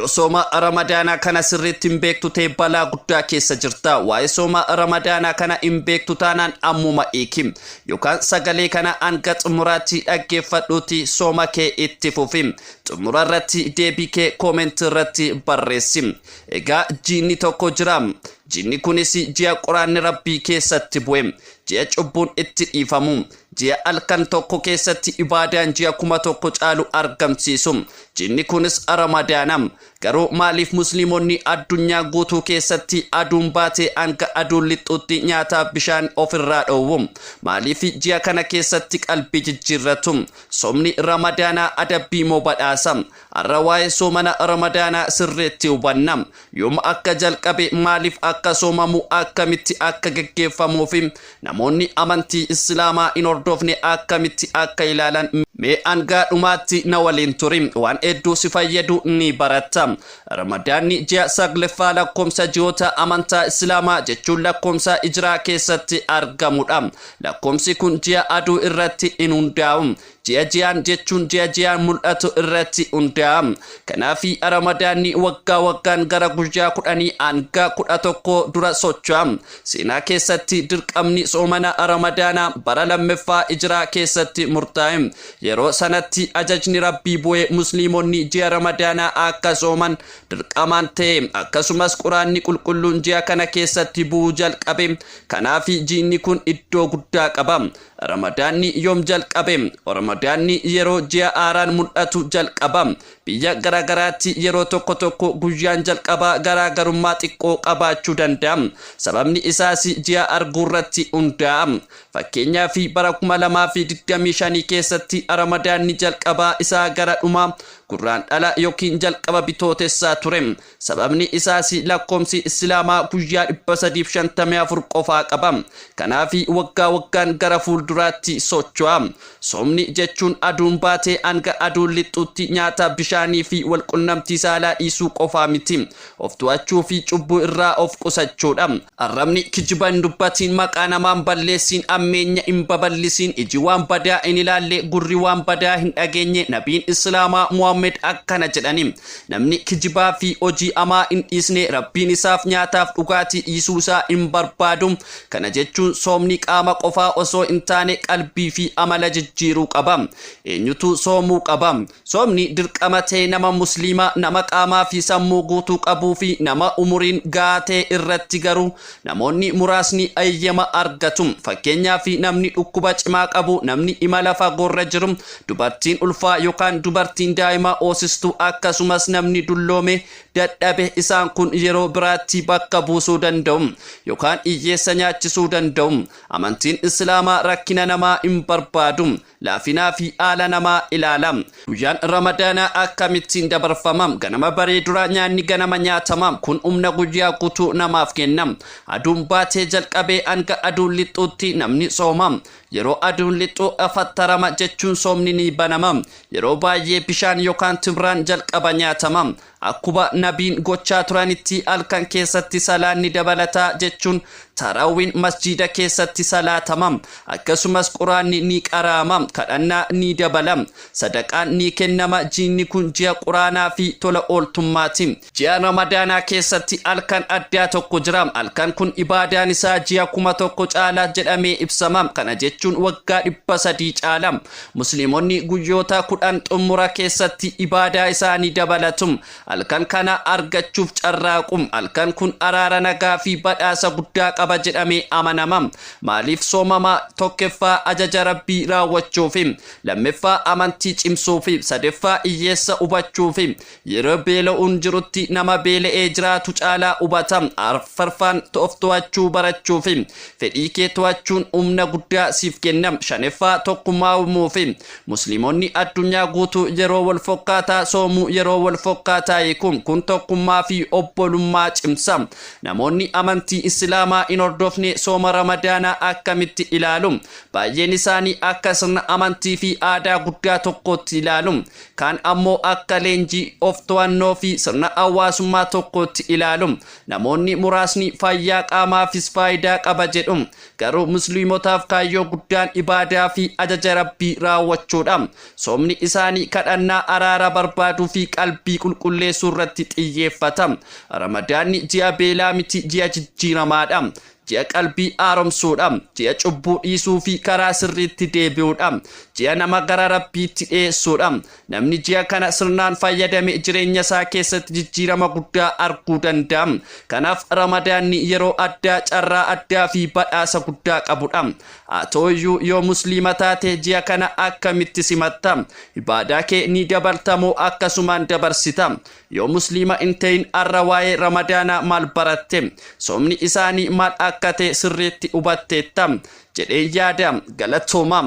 Yoo sooma Ramadaanaa kana sirriitti hin beektu ta'e balaa guddaa keessa jirta. Waa'ee sooma Ramadaanaa kana hin beektu taanaan ammuma hiiki. Yookaan sagalee kana hanga xumuraatti dhaggeeffadhuuti sooma kee itti fufi. Xumura irratti deebii kee comment irratti barreessi. Egaa jiinni tokko jira. Jiinni kunis ji'a Quraanni Rabbii keessatti bu'e. Ji'a cubbuun itti dhiifamu. Ji'a halkan tokko keessatti ibaadaan ji'a 1000 caalu argamsiisu. Jiinni kunis Ramadaana. Garuu maaliif Musliimonni addunyaa guutuu keessatti aduun baatee hanga aduun lixxutti nyaataaf bishaan ofirraa dhoowwu? Maaliif ji'a kana keessatti qalbii jijjiirratu? Soomni Ramadaanaa adabbii moo badhaasa? Har'a waa'ee soomana Ramadaanaa sirriitti hubanna. Yoom akka jalqabe, maaliif akka soomamu, akkamitti akka geggeeffamuu fi namoonni amantii Islaamaa hin hordofne akkamitti akka ilaalan mee hanga dhumaatti na waliin turi. Waan hedduu si fayyadu ni baratta. Ramadaanni ji'a sagleffaa lakkoomsa ji'oota amantaa Islaamaa jechuun lakkoomsa Hijraa keessatti argamudha. Lakkoomsi kun ji'a aduu irratti hin hundaa'u. Ji'a ji'aan jechuun ji'a ji'aan mul'atu irratti hundaa'a. Kanaaf Ramadaanni waggaa waggaan gara guyyaa kudhanii hanga 11 dura socho'a. Seenaa keessatti dirqamni soomana Ramadaanaa bara lammaffaa Hijraa keessatti murtaa'e. Yeroo sanatti ajajni Rabbii bu'ee Musliimonni ji'a Ramadaanaa akka sooman dirqamaan ta'e. Akkasumas Quraanni qulqulluun ji'a kana keessatti bu'uu jalqabe. Kanaaf ji'ni kun iddoo guddaa qaba. Ramadaanni yoom jalqabe? Ramadaanni yeroo ji'a haaraan mul'atu jalqaba. Biyya garaagaraatti yeroo tokko tokko guyyaan jalqabaa garaagarummaa xiqqoo qabaachuu danda'a. Sababni isaas ji'a arguurratti hundaa'a. Fakkeenyaaf bara 2025 keessatti Ramadaanni jalqabaa isaa gara dhuma Gurraandhala yookiin jalqaba Bitootessaa ture. Sababni isaas lakkoomsi Islaamaa guyyaa 354 qofaa qaba. Kanaaf waggaa waggaan gara fuulduraatti socho'a. Soomni jechuun aduun baatee hanga aduun lixxutti nyaata, bishaanii fi walqunnamtii saalaa dhiisuu qofaa miti. Of to'achuu fi cubbuu irraa of qusachuudha. Arrabni kijiba hin dubbatiin, maqaa namaa hin balleessiin, hammeenya hin babal'isiin, iji waan badaa hin ilaalle, gurri waan badaa hin dhageenye, nabiin Islaamaa Muhammad akkana jedhani. Namni kijibaa fi hojii hamaa hin dhiisne Rabbiin isaaf nyaataaf dhugaatii dhiisuu isaa hin barbaadu. Kana jechuun soomni qaama qofaa osoo hin taane qalbii fi amala jijjiiruu qaba. Eenyutu soomuu qaba? Soomni dirqama ta'e nama Musliima, nama qaamaa fi sammuu guutuu qabuu fi nama umuriin gahaa ta'e irratti garuu namoonni muraasni eeyyama argatu. Fakkeenyaaf namni dhukkuba cimaa qabu, namni imala fagoorra jiru, dubartiin ulfaa yookaan dubartiin daa'ima hoosistu akkasumas namni dulloome dadhabe isaan kun yeroo biraatti bakka buusuu danda'u yookaan hiyyeessa nyaachisuu danda'u. Amantiin Islaamaa rakkina namaa hin barbaadu. Laafinaa fi haala namaa ilaala. Guyyaan Ramadaanaa akkamittiin dabarfama? Ganama barii dura nyaanni ganama nyaatama. Kun humna guyyaa guutuu namaaf kenna. Aduun baatee jalqabee hanga aduun lixxuutti namni sooma. Yeroo aduun lixxu afattarama jechuun soomni ni banama. Yeroo baay'ee bishaan yookaan timraan jalqaba nyaatama. Akkuba Nabiin gochaa turanitti halkan keessatti salaanni dabalataa jechuun Taraawwiin masjiida keessatti salaatama. Akkasumas Qur'aanni ni qara'ama, kadhannaa ni dabala, sadaqaan ni kennama. Jiinni kun ji'a Qur'aanaa fi tola ooltummaati. Ji'a Ramadaanaa keessatti halkan addaa tokko jira. Halkan kun ibaadaan isaa ji'a 1000 caala jedhamee ibsama. Kana jechuun waggaa 300 caala. Musliimonni guyyoota 10 xummura keessatti ibaadaa isaanii dabalatu. Halkan kana argachuuf carraaqu. Halkan kun araara, nagaa fi badhaasa guddaa qaba jedhamee amanama. Maaliif soomama? Tokkeffaa ajaja Rabbii raawwachuufi. Lammeffaa amantii cimsuufi. Sadeffaa hiyyeessa hubachuufi. Yeroo beela'uun jirutti nama beela'ee jiraatu caalaa hubata. Arfaffaan of to'achuu barachuufi. Fedhii kee to'achuun humna guddaa siif kenna. Shaneffaa tokkummaa uumuufi. Musliimonni addunyaa guutuu yeroo wal fokkaataa soomu, yeroo wal fokkaataa hiiku. Kun tokkummaa fi obbolummaa cimsa. Namoonni amantii Islaamaa hin hin hordofne sooma Ramadaanaa akkamitti ilaalu? Baay'een isaanii akka sirna amantii fi aadaa guddaa tokkootti ilaalu. Kaan ammoo akka leenjii of to'annoo fi sirna hawaasummaa tokkootti ilaalu. Namoonni muraasni fayyaa qaamaafis faayidaa qaba jedhu. Garuu Musliimotaaf kaayyoo guddaan ibaadaa fi ajaja Rabbii raawwachuudha. Soomni isaanii kadhannaa, araara barbaaduu fi qalbii qulqulleessuu irratti xiyyeeffata. Ramadaanni ji'a beelaa miti, ji'a jijjiiramaadha. Ji'a qalbii haaromsuudha. Ji'a cubbuu dhiisuu fi karaa sirriitti deebi'uudha. Ji'a nama gara Rabbiitti dhiyeessuudha. Namni ji'a kana sirnaan fayyadame jireenya isaa keessatti jijjiirama guddaa arguu danda'a. Kanaaf Ramadaanni yeroo addaa, carraa addaa fi badhaasa guddaa qabudha. Haa ta'uyyuu yoo Musliima taate ji'a kana akkamitti simatta? Ibaadaa kee ni dabalta moo akkasumaan dabarsita? Yoo Musliima hin ta'in har'a waa'ee Ramadaanaa maal baratte? Soomni isaanii maal akka ta'e sirriitti hubatteetta jedheen yaada. Galatoomaa.